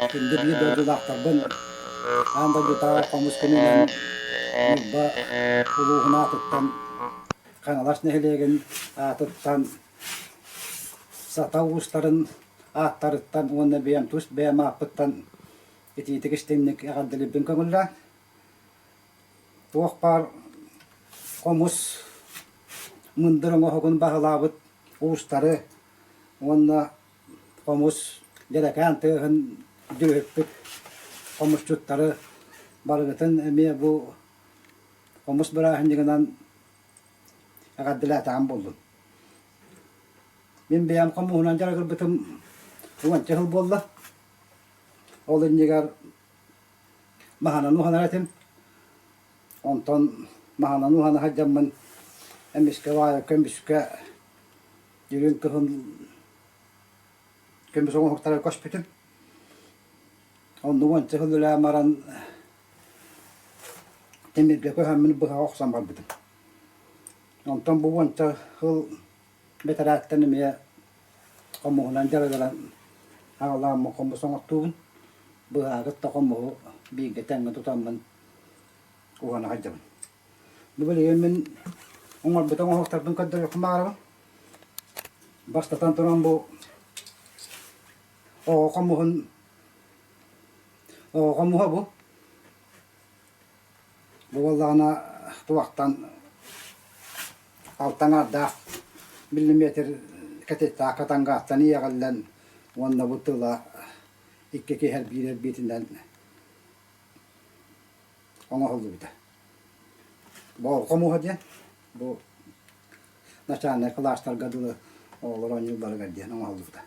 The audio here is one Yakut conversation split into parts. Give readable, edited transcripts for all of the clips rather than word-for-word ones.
Күндү биир дойдулаахтарбын аан дойдутааҕы хомус күнүнэн Ньурба улууһун аатыттан Хаҥалас нэһилиэгин аатыттан Сата уустарын ааттарыттан уонна бэйэм тус бэйэм ааппыттан итиитик истиҥник эҕэрдэлиирбин көҥүллээн, туох баар хомус мындыр оҥоһугун баһылаабыт уустары уонна хомус дьэрэкээн тыаһын дьүрүһүппүт хомусчуттары барыгытын эмиэ бу хомус бырааһынньыгынан эҕэрдэлээтэҕим буоллун. Мин бэйэм хомуһунан дьарыгырбытым уонча сыл буолла. Ол иннигэр маһынан уһанар этим. Онтон маһынан уһана сылдьаммын эмискэ баайа көмүскэ үрүҥ кыһын көмүс оҥоһуктары көспүтүм. Онно уонча сыл үлэлээн баран тимиргэ көһөммүн быһа охсон барбытым. Онтон бу уонча сыл бэтэрээттэн эмиэ хомуһунан дьарыгыран аҕалааммын хомус оҥортуубун. Быһаагыт да хомуһу бииргэ тэҥҥэ тутаммын уһана сылдьабын. Бу билигин мин оҥорбут оҥоһуктарбын көрдөрүөхпүн баҕарабын. Бастатан туран бу оҕо хомуһун оҕо хомуһа бу. Бу буоллаҕына туохтан алтан ардаах миллиметр кэтиттээх катангааттан иэҕиллэн уонна бу тыла икки киһи эрбиир эрбиитинэн оҥоһуллубута. Бу хомуһа диэн бу начальнай кылаастарга дылы оҕолор оонньуулларыгар диэн оҥоһуллубута.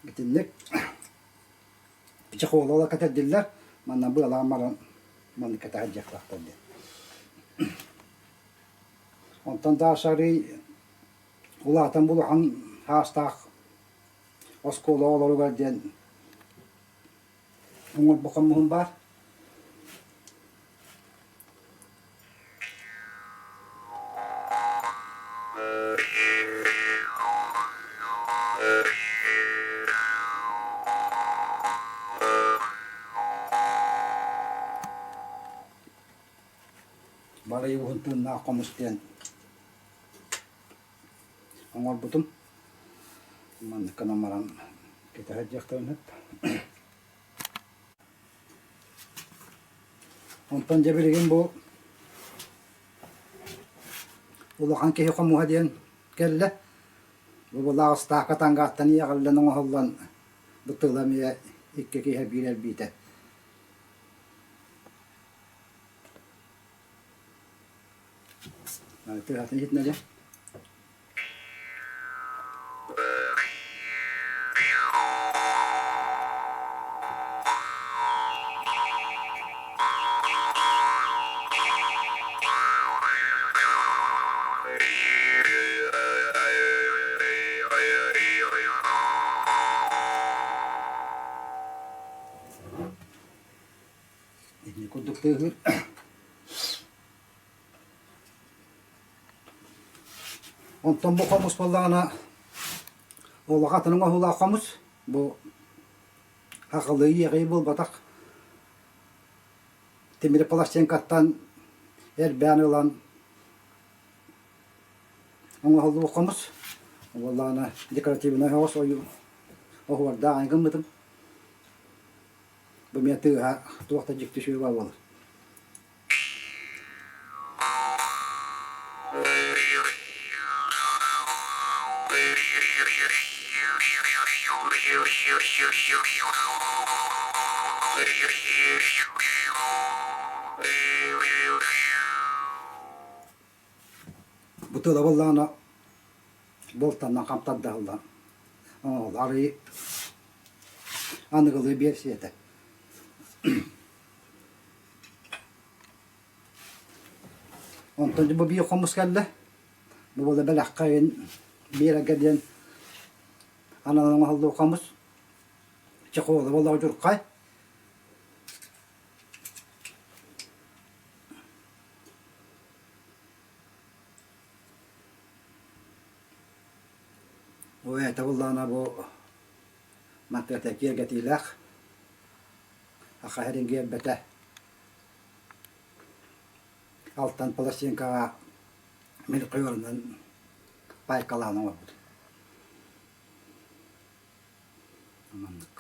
Итинник чехолола кэтэрдиллэр, манна быалаан баран маннык кэтэ сылдьыахтаахтар диэн. Онтон Даша арыый улаатан улахан саастаах оскуола оҕолоругар диэн оҥорбут хомуһум баар. Балай уһун тыыннаах хомус диэн оҥорбутум. Маннык гынан баран кэтэ сылдьыахтарын сөп. Онтон дьэ билигин бу улахан киһи хомуһа диэн кэллэ. Бу былааҕыстаахха тангааттан иэҕиллэн оҥоһуллан бу тыла эмиэ икки киһи биир эрбиитэ. Тыаһатын иһитинэ тыаһыыр. Онтон бу хомус буоллаҕына олох атын оҥоһуулаах хомус. Бу хахалыы иэҕии буолбатах. Тимир пластинкаттан эрбээн ылан оҥоһуллубут хомус. Буоллаҕына декоративнай оһоҕос ойуу оһуордаах аны гыммытым. Бу эмиэ тыаһа туох да дьикти үчүгэй буолар. Бу тыла буоллаҕына буолтаннан хам тардаһыллан арыы аныгылыы биэрсийэтэ. Онтон бу биир хомус кэллэ. Бу буола бэлэххэ биэрэргэ диэн ананан оҥоһуллубут хомус. Чехола буолла удьурхай. Бу бэйэтэ буоллаҕына бу мантыата киэргэтиилээх Аха эрингиэрбэтэ алтан пластинкаҕа мельхиорунан пайкалаан оҥорбут. Маннык.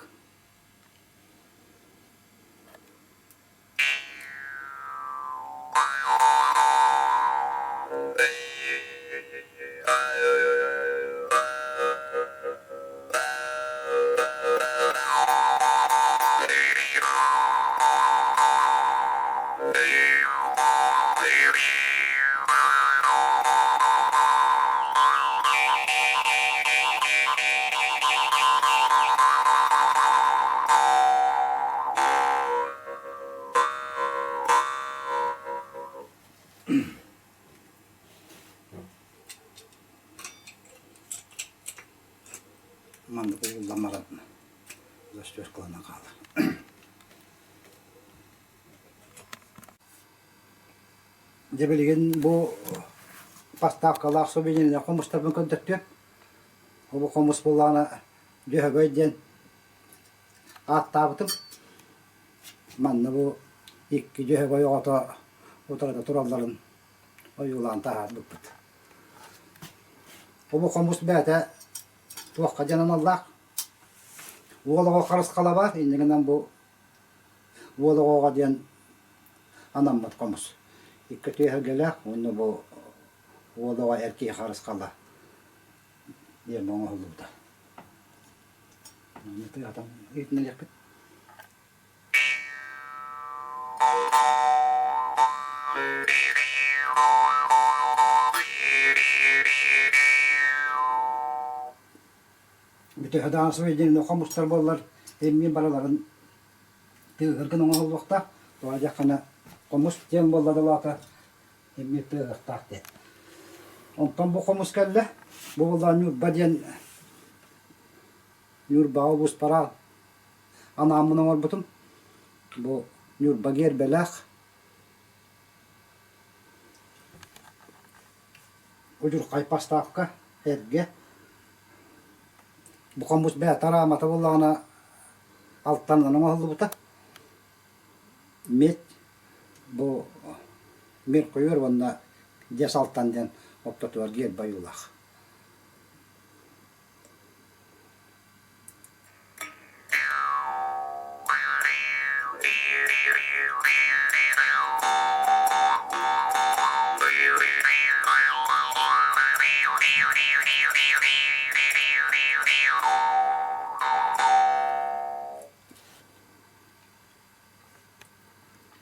Маннык угуллан баран застежкаланан хаалар. Дьэ билигин бу поставкалаах сувениринэн хомустарбын көрдөртүөм. Бу хомус буоллаҕына Дьөһөгөй диэн ааттаабытым. Манна бу икки Дьөһөгөй оҕото утарыта туралларын ойуулаан таһаарбыппыт. Бу хомус бэйэтэ туохха диэн аналлаах? Уол оҕо харысхала баар, инньэ гынан бу уол оҕоҕо диэн анаммыт хомус. Икки түөһэлгэлээх уонна бу уол оҕо эр киһи харысхала диэн оҥоһуллубута. Тыатан иһитиннэриэхпит. Бүтөһө даҕаны сведение хомустар буоллар эмиэ барыларын тыаһыргын оҥоһуллуохтаах. Тоҕо диэххинэ хомус диэн буолла да улаата эмиэ тыаһыахтаах диэн. Онтон бу хомус кэллэ. Бу буолла Ньурба диэн Ньурбаҕа улууспара анааммын оҥорбутум. Бу Ньурба гиэрбэлээх удьурхай поставка эргэ. Бу хомус бэйэтэ араамата буоллаҕына алтанынан оҥоһуллубута. Медь бу мир уонна дьэс алтан диэн ортотугар герб ойуулаах.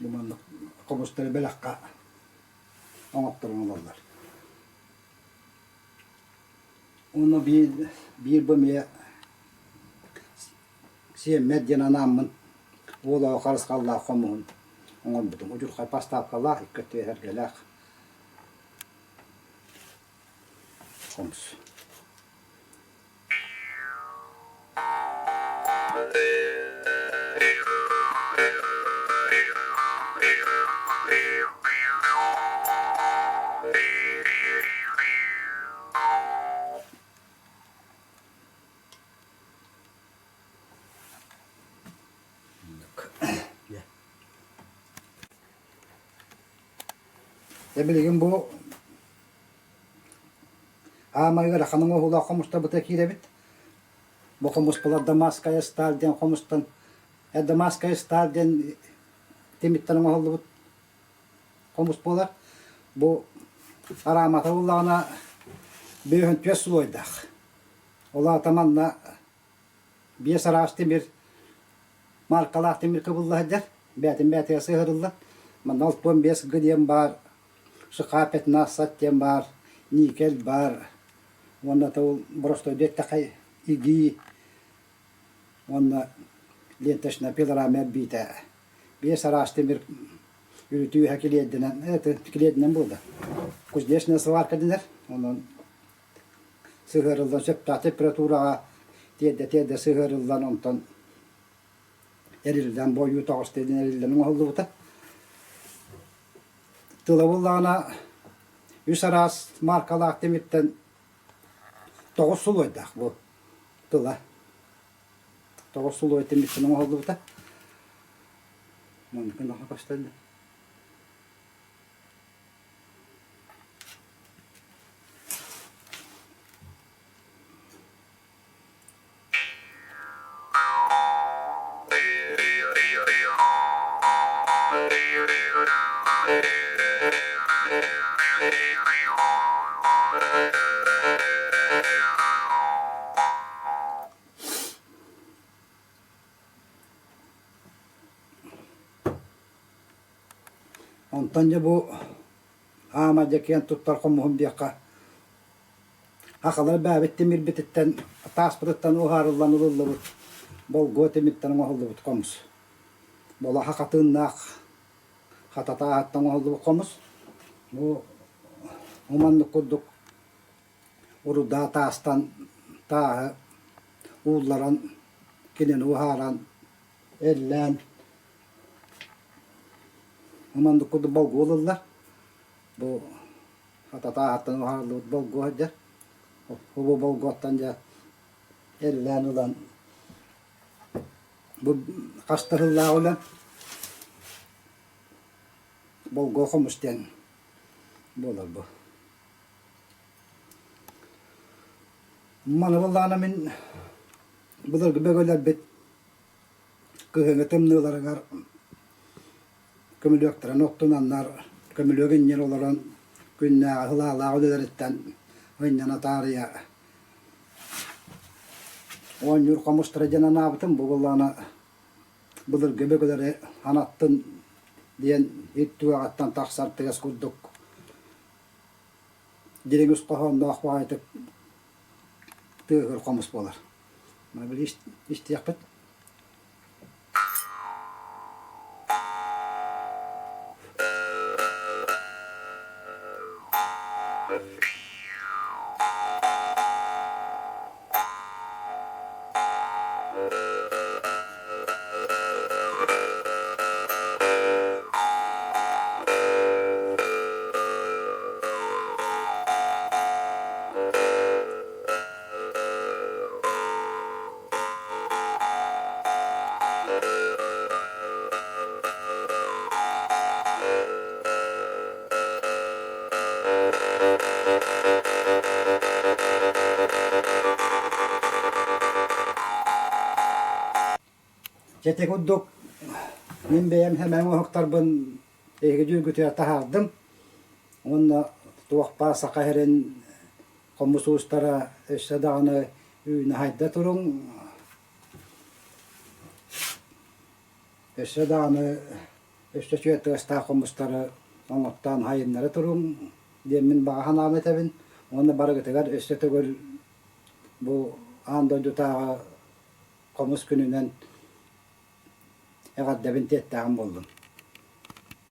Бу маннык хомустары бэлэххэ оҥотторон ылаллар. Уонна биир, биир бу эмиэ сиэммэр диэн анааммын уол оҕо харысхаллаах хомуһун оҥорбутум. Удьурхай поставкалаах, икки өттүгэр эргэлээх хомус. Дьэ билигин бу аамай ыарахан оҥоһуулаах хомустарбытыгар киирэбит. Бу хомуспулар Дамасская сталь диэн хомустан Дамасская сталь диэн тимиттэн оҥоһуллубут хомус буолар. Бу араамата буллаҕына бөһүн слойдаах. Ол аата манна биэс араас тимир маркалаах тимир кыбылла сылдьар. Бээтин бээтигэр сыһырыллар. Манна 65 г диэн баар, ШХ 15 диэн баар, никель баар. Уонна ол боростуойду эттэххэ игии уонна ленточная пилорама эрбиитэ. Биэс араас тимир үрүтүүһэ килиэйдэнэн, это килиэйдэнэн буолла. Кузнечная сварка дэнэр. Онон сыһыарыллан сөптөөх температураҕа тиэрдэ-тиэрдэ сыһыарыллан онтон эриллэн буойуу тоҕус диэн эриллэн оҥоһуллубута. Тыла буллаҕына үс араас маркалаах тимиртэн тоҕус сулуойдаах бу тыла. Тоҕус сулуой тимиртэн оҥоһуллубута. Маннык көстөллөр. Онтон дьэ бу Аама дьэ киэн туттар хомуһум диэххэ Хахалар бээбит тимирбититтэн, тааспытыттан уһаарыллан ылыллыбыт болгуо тимиртэн оҥоһуллубут хомус. Болаха хатыыннаах хата тааһыттан оҥоһуллубут хомус. Бу маннык курдук урудаа таастан тааһы уулларан, кинини уһааран, эллээн Маннык курдук болгуо ылыллар. Бу хататааһыттан уһаарыллыбыт болгуо сылдьар. Бу болгуоттан дьэ эллээн ылан бу хас да сыллаах үлэм болгуо хомус диэн буолар бу. Маны буоллаҕына мин былыргы бөгөлөрбүт Кыһыҥҥы тымныыларыгар көмүлүөктэрин оттунаннар, көмүлүөк инньэр олорон күннээҕи сылаалаах үлэлэриттэн ынньана таарыйа оонньуур хомустара диэн анаабытым. Бу буоллаҕына былыргы бөгөлөрү анаттын диэн ит түгэҕиттэн тахсар тыас курдук дириҥ ис хоһоонноох баҕайытык тыаһыыр хомус буолар. Били истиэхпит. Дьэ ити курдук мин бэйэм сэмэҥ оһохторбун эһиги дьүүлгүтүгэр таһаардым уонна туох баар Саха сирин хомус уустара өссө даҕаны үүнэ-сайда туруҥ, өссө даҕаны өссө үчүгэй тыастаах хомустары оҥоттоон сайыннара туруҥ диэммин баҕа санаам этэбин уонна барыгытыгар өссө төгүл бу аан дойдутааҕы хомус күнүнэн эҕэрдэбин тиэртээҕим буоллун.